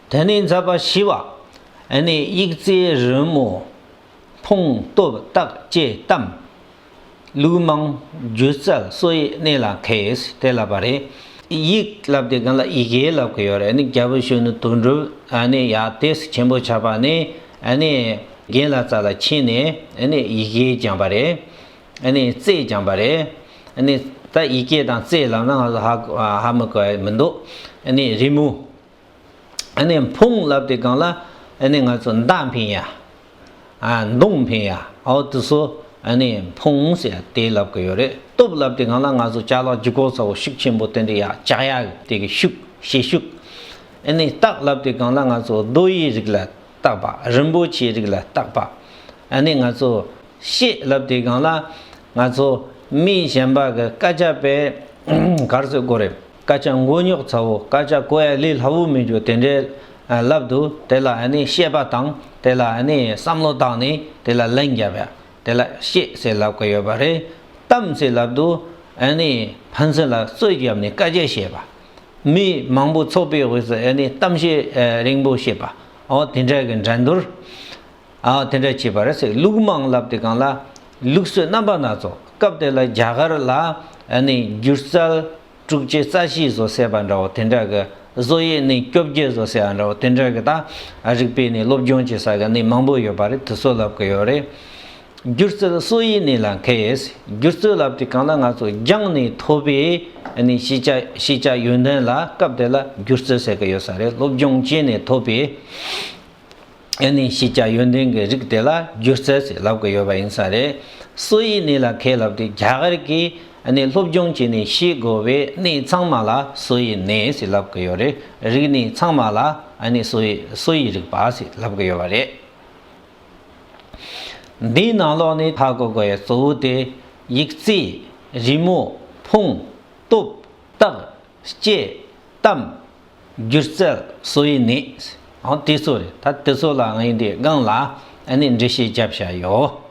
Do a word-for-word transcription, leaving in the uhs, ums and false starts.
དེ་ནས་མཛད་པ་བཞི་པ། ཨ་ནི་དབྱིག་རྩེ་རི་མོ། ཕུང་སྟོབས་རྟགས་བཅས་གཏམ། ལུགས་མང་སྒྱུ་རྩལ་སོགས་ཡི་གནས་ལ་མཁས། དེ་ལབ་པ་རེད། དབྱིག་ལབ་དེ་གང་ལ་ཡི་གེ་ལབ་ཀྱི་ཡོད་རེད། ཨ་ནི་རྒྱལ་པོ་གཞོན་ནུ་དོན་གྲུབ་ཨ་ནི་ཡ་དེ་སུ་ཆེན་པོ་ཆགས་པ་ནི་ཨ་ནི་རྒན་ལྷ་རྩེ་ལ་ཕྱིན་ནས་ཨ་ནི་ཡི་གེ་སྦྱངས་པ་རེད། ཨ་ནི་རྩེ་སྦྱངས་པ་རེད། ཨ་ནི་ད་ཡི་གེ་དང་རྩེ་ལབ་ན་ང་ཚོ་ཧ་ཧ་མི་གོ་ཡ་མི་འདུག་ཨ་ནི་རི་མོ། ཨ་ནི་ཕུང་ལབ་དེ་གང་ལ་ཨ་ནི་ང་ཚོ་མདའ་འཕེན་ཡ། ཨ་མདུང་འཕེན་ཡ། ཨོ་དེ་ཚོ་ཨ་ནི་ཕུང་ཟེར་ཡ་དེ་ལབ་ཀྱི་ཡོད་རེད། སྟོབས་ལབ་དེ་གང་ལ་ང་ཚོ་ཅ་ལག་ལྗིད་ཁོག་ཚ་བོ་ཤུགས་ཆེན་པོ་དེ་འདྲ་ཡ་བཅག་ཡ་གི་དེ་གི་ཤུགས་བྱེད་ཤུགས། ཨ་ནི་རྟགས་ལབ་དེ་གང་ལ་ང་ཚོ་རྡོ་ཡི་རིགས་ལ་བཏགས་པ། རིན་པོ་ཆེའི་རིགས་ལ་བཏགས་པ། ཨ་ནི་ང་ཚོ་བཤད་ལབ་དེ་གང་ལ་ང་ཚོ་མི་གཞན་པ་གི་སྐད་ཆ་པའི་གར་སོད་གོ་རེད། སྐད་ཆ་མགོ་རྙོག་ཚ་བོ། སྐད་ཆ་གོ་ཡ་ལས་སླ་བོ་མི་འཇུག་དེ་འདྲའི་ལབ་འདུག་དེ་ལ་ཨ་ནི་བཤད་པ་དང་དེ་ལ་ཨ་ནི་བསམ་བློ་བཏང་ནས་དེ་ལ་ལན་རྒྱབ་ཡ། དེ་ལ་བཤད་ཟེར་ལབ་ཀྱི་ཡོད་པ་རེད། གཏམ་ཟེར་ལབ་འདུག་ཨ་ནི་ཕན་ཚུན་ལ་རྩོད་རྒྱབ་ནས་སྐད་ཆ་བཤད་པ། མི་མང་པོ་ཚོགས་པའི་དབུས་སུ་ཨ་ནི་གཏམ་བཤད་རིང་པོ་བཤད་པ། ཨོ་དེ་འདྲ་གི་འགྲན་བསྡུར། ཨ་དེ་འདྲ་བྱས་པ་རེད་ཟེར། ལུགས་མང་ལབ་དེ་གང་ལ་ལུགས་སྲོལ་རྣམ་པ་སྣ་ཚོགས། སྐབས་དེ་ལ་རྒྱ་གར་ལ་ཨ་ནི་སྒྱུ་རྩལ་དྲུག་ཅུ་རྩ་བཞི་བཟོ་ཟེར་བ་འདྲ་བོ་དེ་འདྲ་གི་བཟོ་ཡས་ནི་བཅོ་བརྒྱད་བཟོ་ཟེར་བ་འདྲ་བོ་དེ་འདྲ་གི་ད་རིག་པའི་ནི་སློབ་སྦྱོང་བྱེད་ས་གི་ནི་མང་པོ་ཡོད་པ་རེད། དེ་ཚོ་ལབ་གི་ཡོད་རེད། སྒྱུ་རྩལ་སོགས་ཡི་གནས་ལ་མཁས། སྒྱུ་རྩལ་ལབ་དེ་གང་ལ་ང་ཚོ་སྦྱངས་ནས་ཐོབ་པའི་ཨ་ནི་ཤེས་བྱ་ཤེས་བྱ་ཡོན་ཏན་ལ་སྐབས་དེ་ལ་སྒྱུ་རྩལ་ཟེར་གི་ཡོད་ས་རེད། སློབ་སྦྱོང་བྱས་ནས་ཐོབ་པའི་ཨ་ནི་ཤེས་བྱ་ཡོན་ཏན་གྱི་རིགས་དེ་ལ་སྒྱུ་རྩལ་ཟེར་ལབ་གི་ཡོད་པ་ཡིན་ས་རེད། སོགས་ཡི་གནས་ལ་མཁས་ལབ་དེ་རྒྱ་གར་གྱི་ཨ་ནི་སློབ་སྦྱོང་བྱས་ནས་ཤེས་དགོས་པའི་གནས་ཚང་མ་ལ་སོགས་ཡི་གནས་ཟེར་ལབ་གི་ཡོད་རེད། རིག་གནས་ཚང་མ་ལ་ཨ་ནི་སོགས་ཡི་སོགས་ཡི་རིག་པ་ཟེར་ལབ་གི་ཡོད་པ་རེད། འདིའི་ནང་ལོགས་ནས་ཧ་གོ་དགོས་ཡ་གཙོ་བོ་དེ་ཡིག་རྩིས། རི་མོ། ཕུང་། སྟོབས། རྟགས། བཅད། གཏམ། སྒྱུ་རྩལ་སོགས་ཡི་གནས། ཨང་དེ་ཚོ་རེད། ད་དེ་ཚོ་ལ་ངས་འདི་སྒང་ལ་ཨ་ནི་འགྲེལ་བཤད་བརྒྱབ་བཞག་ཡོད།